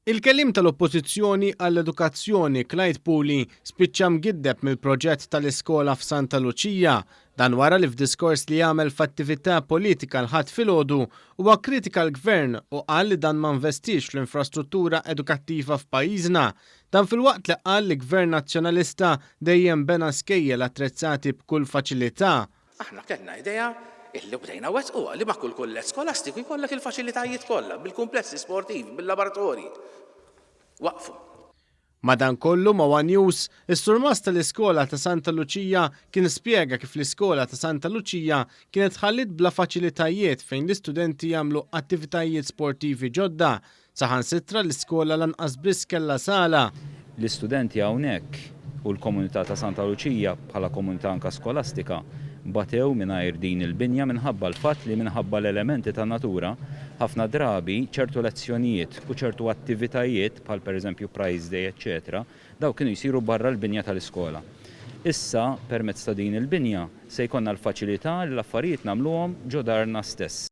Il-Kelliem tal-Oppożizzjoni għall-Edukazzjoni Clyde Puli spiċċa mgiddeb mill-proġett tal-iskola f'Santa Luċija. Dan wara li f'diskors li għamel f'attività politika l-Ħadd filgħodu huwa kkritika l-Gvern u qal li dan ma nvestiex fl-infrastruttura edukattiva f'pajjiżna. Dan filwaqt li qal li Gvern Nazzjonalista dejjem bena skejjel attrezzati b'kull faċilità. Aħna kellna idea illi bdejna wettquha li ma' kull kulleġġ skolastiku jkollok il-faċilitajiet kollha, bil-kumplessi sportivi, bil-laboratorji. Waqfu. Madankollu ma' one News, is-surmast tal-iskola ta' Santa Luċija kien spjega kif l-iskola ta' Santa Luċija kienet tħalliet bla faċilitajiet fejn l-istudenti jagħmlu attivitajiet sportivi ġodda Saħansitra l-iskola lanqas biss kellha sala. L-istudenti hawnhekk u l-komunità ta' Santa Luċija bħala komunità anke skolastika batew mingħajr din il-binja minħabba l-fatt li minħabba l-elementi tan-natura ħafna drabi ċertu lezzjonijiet u ċertu attivitajiet bħal pereżempju prize day eċċetera dawk kienu jsiru barra l-binja tal-iskola. Issa permezz ta' din il-binja se jkollna l-faċilità li l-affarijiet nagħmluhom ġo darna stess.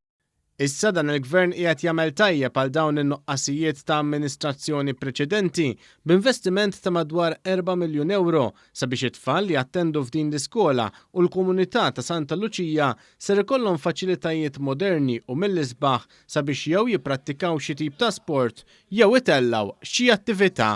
Issa dan il-Gvern qiegħed jagħmel tajjeb għal dawn in-nuqqasijiet ta' amministrazzjoni preċedenti b'investiment ta' madwar erba' miljun ewro sabiex it-tfal li jattendu f'din l-iskola u l-komunità ta' Santa Luċija ser ikollhom faċilitajiet moderni u mill-isbaħ sabiex jew jipprattikaw xi tip ta' sport jew itellgħu xi attività.